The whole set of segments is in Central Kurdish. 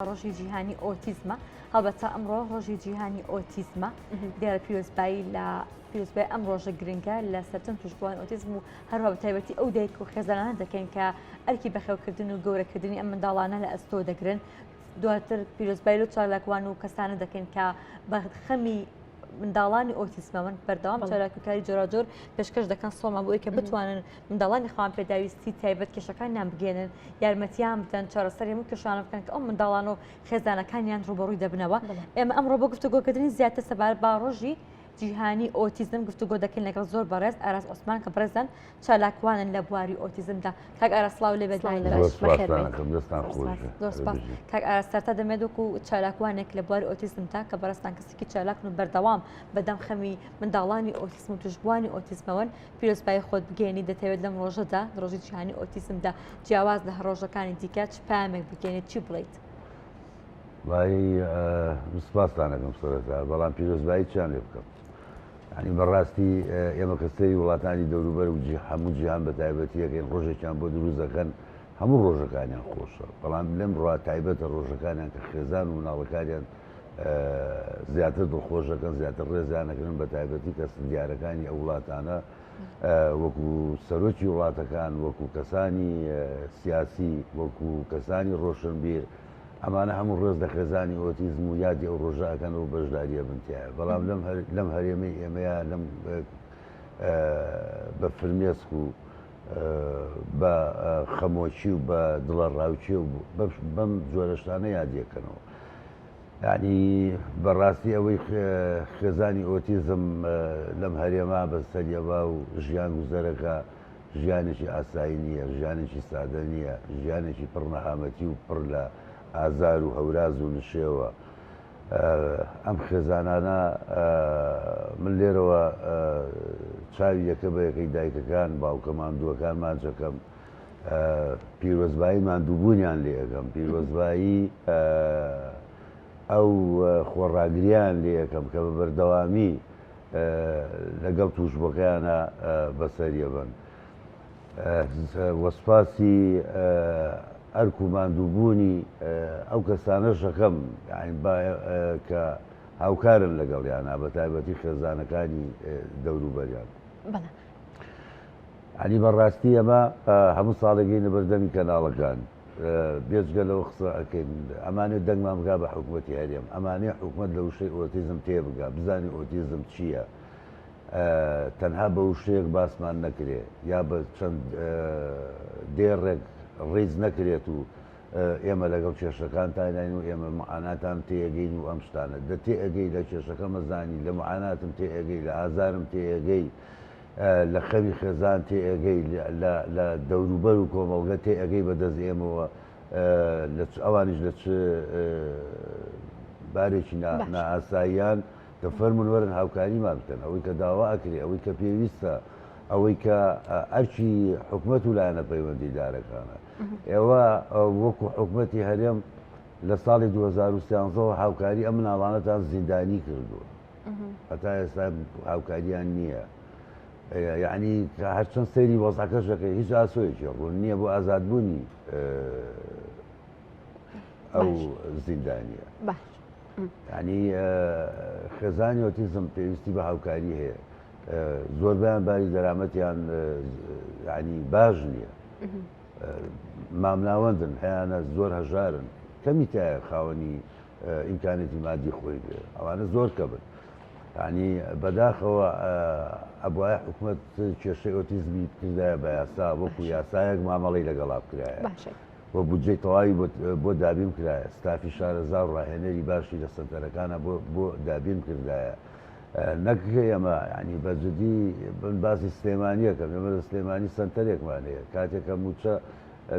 ڕۆژی جیهانی ئۆتیزمە هەڵبەتە ئەمڕۆ ڕۆژی جیهانی ئۆتیزمە دیارە پیرۆزبایی لە پیرۆزبای ئەم ڕۆژە گرنگە لە سەرجەم توشبووان ئۆتیزم و هەروە بە تایبەتی ئەو دایک و خێزانانە دەکەین کە ئەرکی بەخێوکردن و گەورەکردنی ئەم منداڵانە لە ئەستۆ دەگرن دواتر پیرۆزبای لەو چالاکوان و کەسانە دەکەین کە بە خەمی منداڵانی ئۆتیسمەوەن بەردەوام چالاکی و کاری جۆراجۆر پێشکەش دەکەن سۆما بۆ ئەوەی کە بتوانن منداڵانی خاوەن پێداویستی تایبەت کێشەکانیان بگەێنن یارمەتیان بدەن چارەسەری هەموو کێشانە بکەن کە ئەو منداڵان و خێزانەکانیان ڕوبەڕووی دەبنەوە ئێمە ئەمڕۆ بۆ گفتوگۆکردنی زیاتر سەبارەت بە ڕۆژی جیهانی ئۆتیزم گفتوگۆ دەکەین لەگەڵ زۆر بەڕێز ئاراس عوسمان کە بەڕێزان چالاکوانن لە بواری ئۆتیزمدا. کاک ئاراس سڵاو لێ بێت. زۆر سپاس کاک ئاراس. سەرتا دەمێت وەکو چالاکوانێک لە بواری ئۆتیزمدا کە بەڕێزتان کەسێکی چالاکن و بەردەوام بەدەم خەمی منداڵانی ئۆتیزم و توشبووانی ئۆتیزمەوەن پیرۆزبایی خۆت بگەێنی دەتەوێت لەم ڕۆژەدا ڕۆژی جیهانی ئۆتیزمدا جیاواز لە هەر ڕۆژەکانی دیکە چ پامێک بگەێنیت چی بڵیت؟ وڵی سپاستان ئەکەم سەرەتا بەڵام پیرۆزبایی چیان لێ بکەم یانی بەڕاستی ئێمە کە سەیری وڵاتانی دەوروبەر و هەموو جیهان بە تایبەتی ئەکەین ڕۆژێکیان بۆ دروست دەکەن هەموو ڕۆژەکانیان خۆشە بەڵام لەم ڕا تایبەتە ڕۆژەکانیان کە خێزان و مناڵەکانیان زیاتر دڵخۆش دەکەن زیاتر ڕێزیان ئەگرن بە تایبەتی کەس دیارەکانی ئەو وڵاتانە وەکو سەرۆکی وڵاتەکان وەکو کەسانی سیاسی وەکو کەسانی ڕۆشنبیر ئەمانە هەموو ڕێز لە خێزانی ئۆتیزم و یادی ئەو ڕۆژە ئەکەن و بەشداری ئەبن تیایا بەڵام لەم لەم هەرێمەی ئێمەیا لەم بە فرمێسک و بە خەمۆکی و بە دڵەڕاوکێ و بەم جۆرە شتانە یادی ئەکەنەوە یعنی بەڕاستی ئەوەی خێزانی ئۆتیزم لەم هەرێما بەسەریەوە و ژیان گوزەرەکە ژیانێکی ئاسایی نییە، ژیانێکی سادە نییە، ژیانێکی پڕ نەهامەتی و پڕ لە ئازار و هەوراز و نشێوە. ئەم خێزانانە من لێرەوە چاوی یەکە بە یەکەی دایکەکان، باوکە ماندووەکان ماچ ئەکەم، پیرۆزبایی ماندووبوونیان لێ ئەکەم، پیرۆزبایی ئەو خۆڕاگرییان لێ ئەکەم کە بە بەردەوامی لەگەڵ تووشبووەکەیانا بەسەریەبەن و سوپاسی ئەرک و ماندووبوونی ئەو کەسانەش ئەکەم کە هاوکارن لەگەڵیانا بە تایبەتی خێزانەکانی دەوروبەریان. یانی بەڕاستی ئەمە هەموو ساڵێک دێینە بەردەمی کەناڵەکان. بێجگە لەوە قسە ئەکەین ئەمانێ دەنگمان بگا بە حکومەتی هەرێم ئەمانێ حکومەت لە وشەی ئۆتیزم تێبگا بزانێ ئۆتیزم چییە تەنها بە وشەیەک باسمان نەکرێ یا بە چەند دێڕێک ڕیز نەکرێت و ئێمە لەگەڵ کێشەکانتانین و ئێمە معاناتان تێگەین و ئەم شتانە دە تێئەگەی لە کێشەکە مەزانی لە معاناتم تێئەگەی لە ئازارم تێئەگەی لە خەمی خێزان تێئەگەی، لە دەوروبەر و کۆمەڵگە تێئەگەی بە دەست ئێمەوە لە چ ئەوانیش لە چ بارێکی نائاساییان دە فەرموون وەرن هاوکاریمان بکەن ئەوەی کە داوا ئەکرێ ئەوەی کە پێویستە ئەوەی کە ئەرکی حکومەت و لایەنە پەیوەندیدارەکانە ئێوە وەکو حکومەتی هەرێم لە ساڵی 2013 ەوە هاوکاری ئەم مناڵانەتان زیندانی کردووە هەتا ئێستا هاوکاریان نییە یعنی هەرچەند سەیری وەزعەکەش دەکەی هیچ ئاسۆیەکی ڕوون نییە بۆ ئازادبوونی ئەو زیندانیە ینی خێزانی ئۆتیزم پێویستی بە هاوکاری هەیە زۆربیان باری دەرامەتیان ینی باش نییە مامناوەندن هەیەە زۆر هەژارن کەمی تایە خاوەنی ئیمکانێتی مادی خۆی بێ ئەوانە زۆر کەبن یعنی بەداخەوە ئەبواە حکومەت کێشەی ئۆتیزمی بکردایە بە یاسا وەکو یاسایەک مامەڵی لەگەڵا بکرایە و بودجەی تەواوی بۆ دابین کرایە ستافی شارەزا و ڕاهێنەری باشی لە سەنتەرەکانە بۆ دابین کردایە نەک ئێمە ینی بە جدی بن باسی سلێمانیەکەم ئێمە لە سلێمانی سەنتەرێکمان هەیە کاتێکە موچە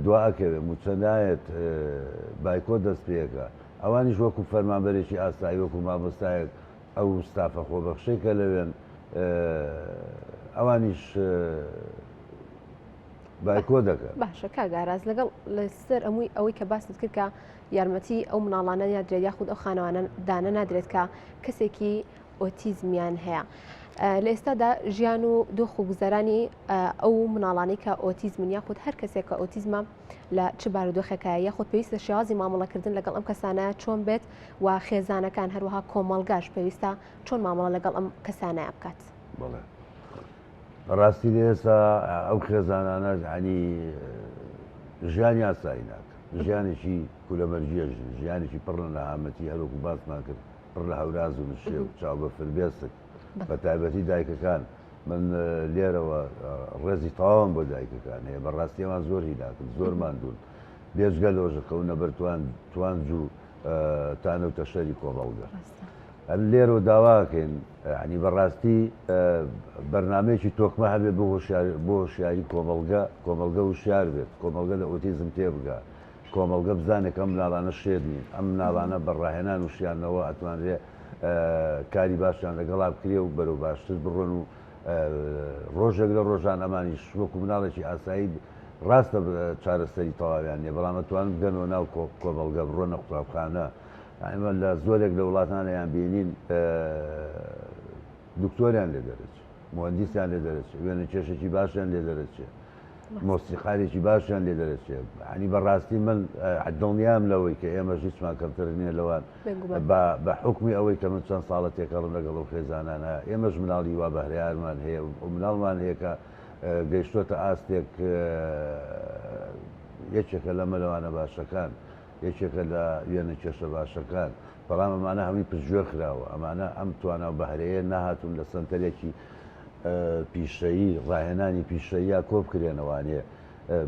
دوا ئەکەوێ موچە نایەت بایکۆت دەست پێکا ئەوانیش وەکو فەرمانبەرێکی ئاسایی وەکو مامۆستایەک ئەو ستافە خۆبەخشەی کە لەوێن ئەوانیش بایکۆ دەکەن. باشە کاک ئاراس لەگەڵ لەسەر ئەمووی ئەوەی کە باست کرد کە یارمەتی ئەو مناڵانە نادرێت یاخود ئەو خانەوانە دانە نادرێت کە کەسێکی ئۆتیزمیان هەیە. لە ئێستادا ژیان و دۆخ و گوزەرانی ئەو مناڵانەی کە ئۆتیزمن یاخود هەر کەسێک کە ئۆتیزمە لە چ بارودۆخێکایە یاخود پێویستە شێوازی مامەڵەکردن لەگەڵ ئەم کەسانە چۆن بێت و خێزانەکان هەروەها کۆمەڵگاش پێویستە چۆن مامەڵە لەگەڵ ئەم کەسانەیە بکات؟ بەڵێ بەڕاستی لە ئێستا ئەو خێزانانە ینی ژیانی ئاسایی ناکەن ژیانێکی کولەمەرگیە ژن ژیانێکی پڕ لە نەهامەتی هەروەکو باسمان کرد پڕ لە هەوراز و نشێو چاو بە فرمێسک بە تایبەتی دایکەکان من لێرەوە ڕێزی تەواوم بۆ دایکەکان هەیە بەڕاستی ئەوان زۆر هیلاکن زۆر ماندوون بێجگە لەوەش کەونە بەر توانج و تانە و تەشەری کۆمەڵگە لێرەوە داواکەین ینی بەڕاستی بەرنمەیەکی تۆکمە هەبێت بۆ هۆشیار بۆ هۆشیاری کۆمەڵگە کۆمەڵگە وشیار بێت کۆمەڵگە لە ئۆتیزم تێبگا کۆمەڵگە بزانێت کە ئەم مناڵانە شێت نین، ئەم مناڵانە بە ڕاهێنان و شیاندنەوە ئەتوانرێ کاری باشیان لەگەڵا بکرێ و بەرەو باشتر بڕۆن و ڕۆژێک لە ڕۆژان ئەمانیش وەکو مناڵێکی ئاسایی ڕاستە چارەسەری تەواویان نییە بەڵام ئەتوانن بگەنەوە ناو کۆمەڵگە بڕۆنە قوتابخانە ئێمە لە زۆرێک لە وڵاتانە یان بینین دکتۆریان لێ دەرەچێ موهەندیسیان لێ دەرەچێ وێنەکێشێکی باشیان لێ دەرەچێ مۆسیقارێکی باشیان لێ دەرەچێ ینی بەڕاستی من دڵنیام لەوەی کە ئێمەش هیچمان کەمتر نییە لەوان بە حکمی ئەوەی کە من چەند ساڵە تێکەڵم لەگەڵ ئەو خێزانانە ئێمەش مناڵی وا بەهرەیارمان هەیە و مناڵمان هەیە کە گەیشتۆتە ئاستێک یەکێکە لە مەلەوانە باشەکان یەکێکە لە وێنە کێشە باشەکان بەڵام ئەمانە هەمووی پشتگوێ خراوە ئەمانە ئەم توانا و بەهرەیە نەهاتوون لە سەنتەرێکی پیشەیی ڕاهێنانی پیشەییا کۆبکرێنەوانێ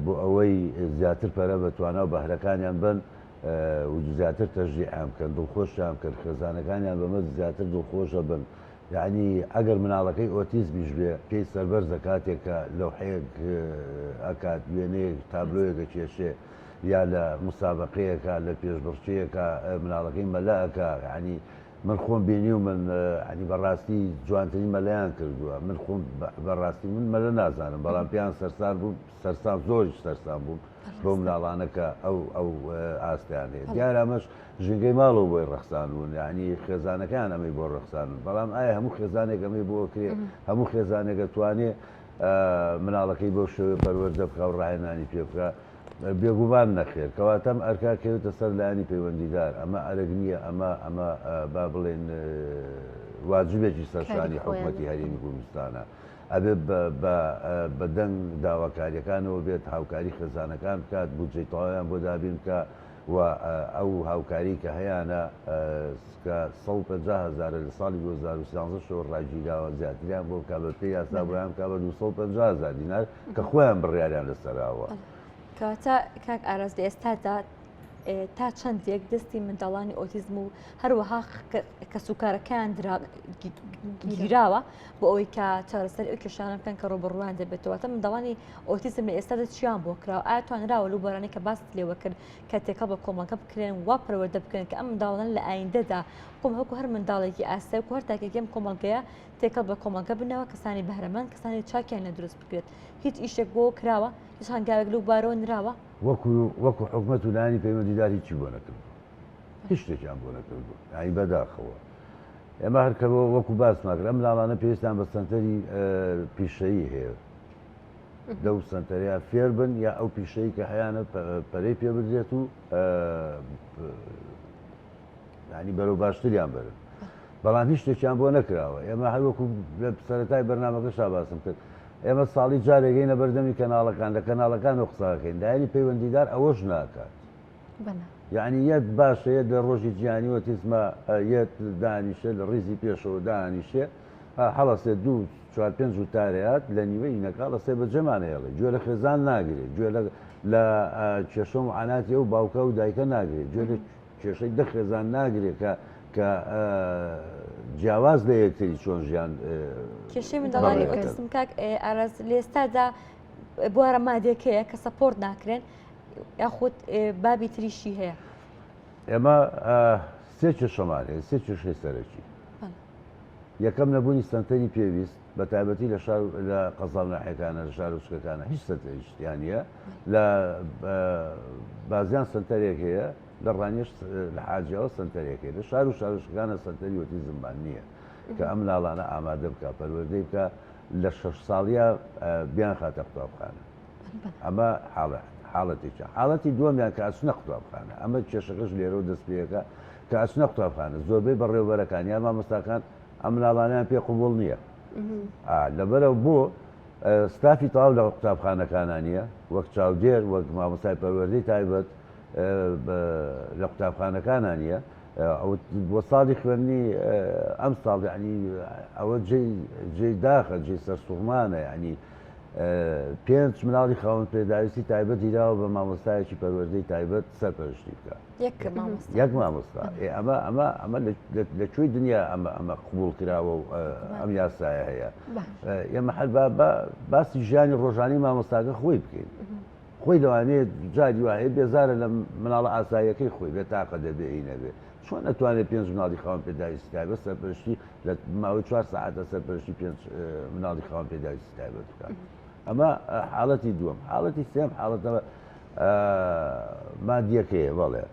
بۆ ئەوەی زیاتر پەرە بە توانا و بەهرەکانیان بن و زیاتر تەشجیعیان بکەن دڵخۆشیان بکەن خێزانەکانیان بەمە زیاتر دڵخۆشە بن یعنی ئەگەر مناڵەکەی ئۆتیزمیش بێ پێی سەربەرزە کاتێک کە لەوحەیەک ئەکات وێنەیەک تابلۆیەک ئەکێشێ یا لە مسابقەیەکا لە پێشبڕکێیەکا مناڵەکەی مەلە ئەکا یعنی من خۆم بینیومن یعنی بەڕاستی جوانترین مەلەیان کردووە من خۆم بەڕاستی من مەلە نازانم بەڵام پێیان سەرسان بووم سەرسام زۆریش سەرسام بووم بەو مناڵانە کە ئەو ئەو ئاستیان هەیە دیارە ئەمەش ژینگەی ماڵەوە بۆی ڕەخسانون یعنی خێزانەکان ئەمەی بۆ ڕەخسانون بەڵام ئایا هەموو خێزانێک ئەمەی بۆ کرێ هەموو خێزانێکە توانێ مناڵەکەی بەو شێوەیە پەروەردە بکا و ڕاهێنانی پێ بکا؟ بێگومان نەخێر. کەواتە ئەم ئەرکە کەوێتە سەر لایەنی پەیوەندیدار. ئەمە ئەرک نییە، ئەمە ئەمە با بڵێین واجبێکی سەر شانی حکومەتی هەرێمی کوردستانە. ئەبێ بە دەنگ داواکارییەکانەوە بێت، هاوکاری خێزانەکان بکات، بودجەی تەواویان بۆ دابین بکا و ئەو هاوکاریی کە هەیانە کە 150 هەزارە لە ساڵی 2013 شەوە ڕاگیراوە زیاتریان بۆ بکا بە پێی یاسا بۆیان بکا بە 250 هەزار دینار کە خۆیان بڕیاریان لەسەراوە. کەواتە کاک ئاراس لە ئێستادا تا چەندێک دەستی منداڵانی ئۆتیزم و هەروەها کەسوکارەکان گیراوە بۆ ئەوەی کە چارەسەر ئەو کێشانە بکەن کە ڕوبڕوان دەبێتەوە تا منداڵانی ئۆتیزم لە ئێستادا چیان بۆ کراوە ئایا توانراوە لەو بارانەی کە باست لێوە کرد کە تێکەڵ بە کۆمەڵگە بکرێن وا پەروەردە بکرێن کە ئەم منداڵانە لە ئایندەدا خۆم وەکو هەر منداڵێکی ئاسایی وەکو هەر تاکێکی ئەم کۆمەڵگەیە تێکەڵ بە کۆمەڵگە بنەوە کەسانی بەهرەمەند کەسانی چاکیان لێ دروست بکرێت هیچ ئیشێک بۆ کراوە هیچ هەنگاوێک لەو بارەوە نراوە؟ وەکو وەکو حکومەت و لایەنی پەیوەندیدار هیچی بۆ نەکردووە هیچ شتێکیان بۆ نەکردووە یانی بەداخەوە ئێمە هەر کە وەکو باسمان کرد ئەم مناڵانە پێویستیان بە سەنتەری پیشەیی هەیە لەو سەنتەرەیە فێر بن یا ئەو پیشەی کە هەیانە پەرەی پێ بدرێت و ینی بەرەو باشتریان بەرن بەڵام هیچ شتێکیان بۆ نەکراوە ئێمە هەروەکو لە سەرەتای بەرنامەکە شاباسم کرد ئێمە ساڵی جارێکینە بەردەمی کەناڵەکان لە کەناڵەکان و قساکەین لایەنی پەیوەندیدار ئەوەش ناکات یعنی یەت باشە یەت لە ڕۆژی جیهانی ئۆتیزمە یەت دانیشێ لە ڕیزی پێشەوە دانیشێ هەڵەسێ دوو چوار پێنج وتارەیات لە نیوەی نەکا هەڵەسێ بە جێمان هێڵێ گوێ لە خێزان ناگرێ گوێ لە لە کێشە و معاناتی ئەو باوکە و دایکە ناگرێ گوێ لە کێشەی دە خێزان ناگرێ کە کە جیاواز لە یەکتری چۆن ژیان کێشەی منداڵانی ئۆتیزم کاک ئاراز لێستادا بوارە مادێکەیە کە support ناکرێن یاخود بابی تریشی هەیە؟ ئێمە سێ کێشەمان هەیە، سێ کێشەی سەرەکی. یەکەم نەبوونی سەنتەری پێویست بە تایبەتی لە شار لە قەزا و ناحیەکانە لە شارۆچکەکانە هیچ سەنتەریش تیا نییە لە بازیان سەنتەرێک هەیە لە ڕانیەش لە حاجیاوە سەنتەرێک هەیە لە شار و شارۆچکەکانە سەنتەری ئۆتیزممان نییە. کە ئەم مناڵانە ئامادە بکە پەروەردەی بکە لە شەش ساڵیە بیانخاتە قوتابخانە. ئەمە حاڵەتێکە. حاڵەتی دووەمیان کە ئەچنە قوتابخانە، ئەمە کێشەکەش لێرەوە دەست پێ ئەکا کە ئەچنە قوتابخانە زۆربەی بەڕێوەبەرەکان یا مامۆستاکان ئەم مناڵانیان پێ قبوڵ نییە. لەبەرەوە بۆ ستافی تەواو لە قوتابخانەکانە نییە وەک چاودێر وەک مامۆستای پەروەردەی تایبەت لە قوتابخانەکانە نییە. بۆ ساڵی خوێندنی ئەم ساڵ یعنی ئەوە جێی داخە جێی سەرسوڕمانە یعنی پێنج مناڵی خاوەن پێداویستی تایبەت گیراوە بە مامۆستایەکی پەروەردەی تایبەت سەرپەرشتی بکە یەک مامۆستا ئەمە ئەمە ئەمە لە کوێی دنیا ئەمە ئەمە قبول کراوە و ئەم یاسایە هەیە ئێمە هەر باسی ژیانی ڕۆژانی مامۆستاکە خۆی بکەین خۆی لەوانەیە جاری وایە بێزارە لە مناڵە ئاساییەکەی خۆی بێ تاقە دەبێ هی نەبێ چۆن ئەتوانێت پێنج مناڵی خاوەن پێداویستی تایبەت سەرپەرشتی لە ماوەی چوار سەعاتە سەرپەرشتی پێنج مناڵی خاوەن پێداویستی تایبەت بکات ئەمە حاڵەتی دووەم حاڵەتی سێم حاڵەتە مادیەکەیە بەڵێ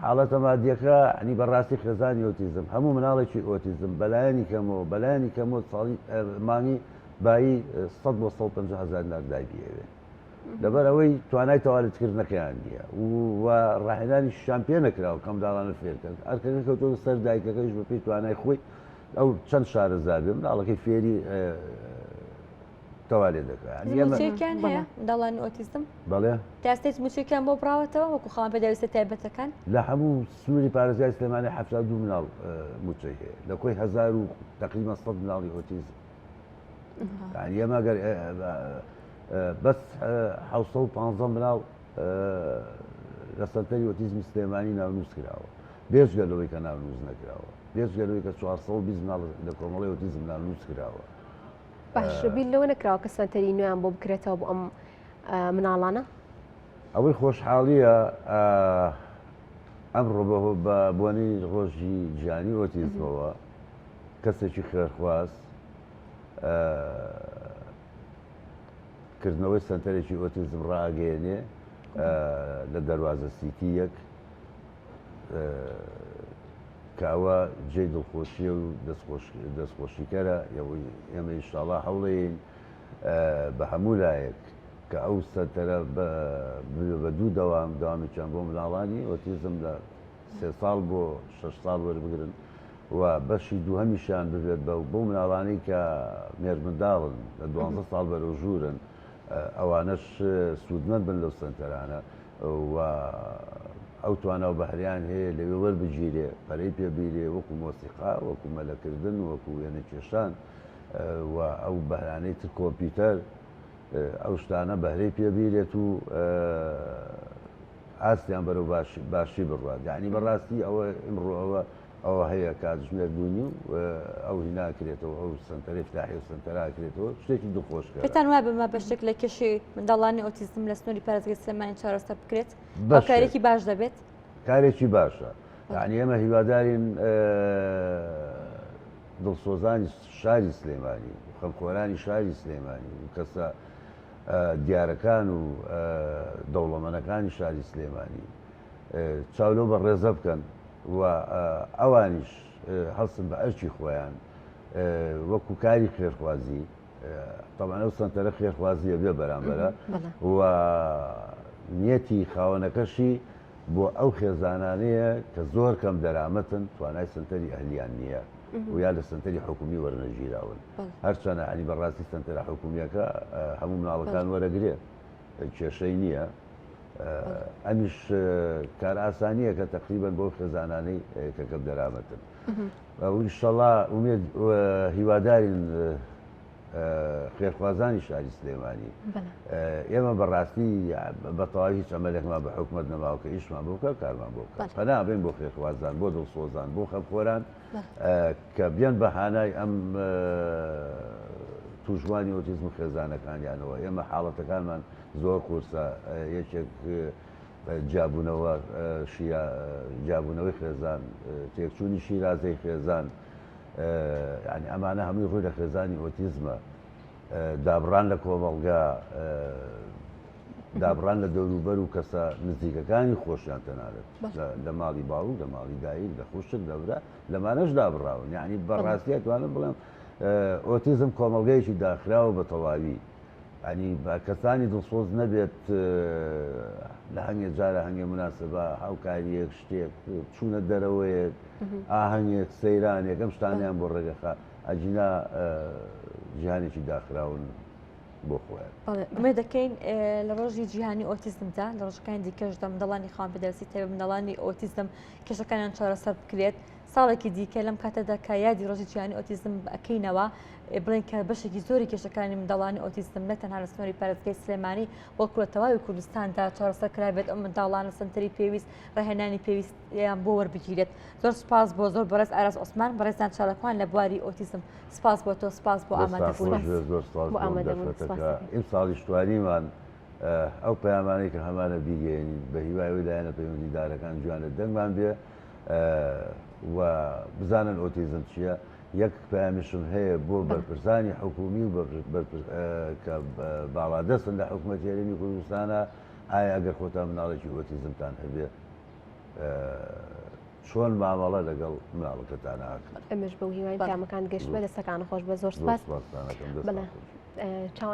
حاڵەتە مادیەکە عنی بەڕاستی خێزانی ئۆتیزم هەموو مناڵێکی ئۆتیزم بەلایەنی کەمەوە بەلایەنی کەمەوە ساڵی مانگی بایی 100 بۆ 150 هزار دینار دایبی ئەوێ لەبەر ئەوەی توانای تەوالدکردنەکەیان نییە و ڕاهێنانی شان پێ نەکراوە کە منداڵانە فێرکەن ئەرکەکە کەوتۆتە سەر دایکەکەیش بەپێی توانای خۆی ئەو چەند شارەزا بێ منداڵەکەی فێری تەوالێ دەکات موچەیەکیان هەیە منداڵانی ئۆتیزم؟ بەڵێ تا ئێستا هیچ موچەیەکیان بۆ بڕاوەتەوە وەکو خاوەن پێداویستە تایبەتەکان؟ لە هەموو سنووری پارێزگای سلێمانی 72 مناڵ موچەی هەیە لە کۆی هەزار و تقریبا 100 مناڵی ئۆتیزم یعنی ئێمە گەر بەس 715 مناڵ لە سەنتەری ئۆتیزمی سلێمانی ناونووس کراوە بێجگە لەوەی کە ناونووس نەکراوە بێجگە لەوەی کە 420 مناڵ لە کۆمەڵی ئۆتیزم ناونووس کراوە. باش بیر لەوە نەکراوە کە سەنتەری نوێیان بۆ بکرێتەوە بۆ ئەم مناڵانە؟ ئەوەی خۆشحاڵیە ئەمڕۆ بە بۆنەی ڕۆژی جیهانی ئۆتیزمەوە کەسێکی خێرخواز کردنەوەی سەنتەرێکی ئۆتیزم ڕائەگەیەنێ لە دەروازە سیتی یەک کە ئەوە جێی دڵخۆشیە و دەستخۆشیکەرە ئێمە ئینشاڵا هەوڵین بە هەموو لایەک کە ئەو سەنتەرە بە دوو دەوام دەوامێکیان بۆ مناڵانی ئۆتیزم لە سێ ساڵ بۆ شەش ساڵ وەربگرن و بەشی دووهەمیشیان ببێت بە بەو مناڵانەی کە مێردمنداڵن لە دوانزە ساڵ بەرەو ژوورن ئەوانەش سوودمەند بن لەو سەنتەرانە و ئەو توانا و بەهرەیان هەیە لەوێ وەربگیرێ پەرەی پێ بیرێ وەکو مۆسیقا وەکو مەلەکردن وەکو وێنەکێشان و ئەو بەهرانەی تر کۆمپیوتەر ئەو شتانە بەهرەی پێ بیرێت و ئاستیان بەرەو باشی بڕوات یعنی بەڕاستی ئەوە ئمڕۆ ئەوە ئەوە هەیە کاتژمێر دوونی و ئەو هیناکرێتەوە ئەو سنتەری فتاحی و سنتەراکرێتەوە شتێکی دڵخۆشکە. پێتان وایە بەمە بەشێک لە کێشەی منداڵانی ئۆتیزم لە سنووری پارێزگای سلێمانی چارەسەر بکرێت؟ ئەو کارێکی باش دەبێت؟ کارێکی باشە یعنی ئێمە هیوادارین دڵسۆزانی شاری سلێمانی و خەمخۆرانی شاری سلێمانی و کەسە دیارەکان و دەوڵەمەنەکانی شاری سلێمانی چاو لەو بەڕێزە بکەن و ئەوانیش هەڵسن بە ئەرکی خۆیان وەکو کاری خێرخوازی تەبعەن ئەو سەنتەرە خێرخوازیە بێ بەرامبەرە و نیەتی خاوەنەکەشی بۆ ئەو خێزانانەیە کە زۆر کەم دەرامەتن توانای سەنتەری ئەهلیان نییە و یا لە سەنتەری حکومی وەرنەگیراون هەرچەنە عنی بەڕاستی سەنتەرە حکومیەکە هەموو مناڵەکان وەرەگرێ کێشەی نییە ئەمیش کارئاسانییە کە تەقریبەن بۆ خێزانانەی کە کەم دەرامەتن ئینشەڵا ئومێد هیوادارین خێرخوازانی شاری سلێمانی ئێمە بەڕاستی بە تەواوی هیچ ئەمەلێکمان بە حکومەت نەماوە کە ئیشمان بۆ بکە کارمان بۆ بکە پەنا بین بۆ خێرخوازان بۆ دڵسۆزان بۆ خەمخۆران کە بێن بە هانای ئەم تووشبووانی ئۆتیزم و خێزانەکانیانەوە ئێمە حاڵەتەکانمان زۆر قورسە یەکێک جیابوونەوە جیابوونەوەی خێزان تێکچوونی شیرازەی خێزان یعنی ئەمانە هەمووی ڕووی لە خێزانی ئۆتیزمە دابڕان لە کۆمەڵگا. دابڕان لە دەوروبەر و کەسە نزیکەکانی خۆشیان تەنانەت لە ماڵی باوک لە ماڵی دایک لە خوشک لە برا لەمانەش دابڕاون یعنی بەڕاستی ئەتوانم بڵێم ئۆتیزم کۆمەڵگەیەکی داخراوە بە تەواوی ینی بە کەسانی دڵسۆز نەبێت لە هەنگێ جارە هەنگێ مناسبە هاوکاریەک شتێک چوونە دەرەوەیەک ئاهەنگێک سەیرانێک ئەم شتانیان بۆ ڕێگەخە ئەجینا جیهانێکی داخراون بۆ خۆیان. بەڵێ ئومێد دەکەین لە ڕۆژی جیهانی ئۆتیزمدا لە ڕۆژەکانی دیکەشدا منداڵانی خاوەن پێداویستی تایبەت منداڵانی ئۆتیزم کێشەکانیان چارەسەر بکرێت ساڵێکی دیکە لەم کاتەدا کە یادی ڕۆژی جیهانی ئۆتیزم ئەکەینەوە بڵێن کە بەشێکی زۆری کێشەکانی منداڵانی ئۆتیزم نە تەنها لە سنووری پارێزگای سلێمانی بەڵکو لە تەواوی کوردستاندا چارەسەر کرابێت ئەو منداڵانە سەنتەری پێویست ڕاهێنانی پێویستیان بۆ وەربگیرێت زۆر سپاس بۆ زۆر بەڕێز ئاراس عوسمان بەڕێزان چالاکوان لە بواری ئۆتیزم سپاس بۆ تۆ سپاس بۆ ئامادەبوونت. زۆر سپاس بۆ ئامادەبوونت. ئیمساڵیش توانیمان ئەو پەیامانەی کە هەمانە بیگەیەنین بە هیوای ئەوەی لایەنە پەیوەندیدارەکان گوێیان لە دەنگمان بێ و بزانن ئۆتیزم چییە. یەک پەیامیشم هەیە بۆ بەرپرسانی حکومی و کە باڵادەستن لە حکومەتی هەرێمی کوردستانە ئایا ئەگەر خۆتان مناڵێکی ئۆتیزمتان هەبێ چۆن مامەڵە لەگەڵ مناڵەکەتان ئاکەن. ئێمەش بەو هیواین پەیامەکان گەشت بە دەستەکان خۆش بە زۆر سپاس. زۆر سپاستان ئەکەم دەستتان خۆش. چاوان.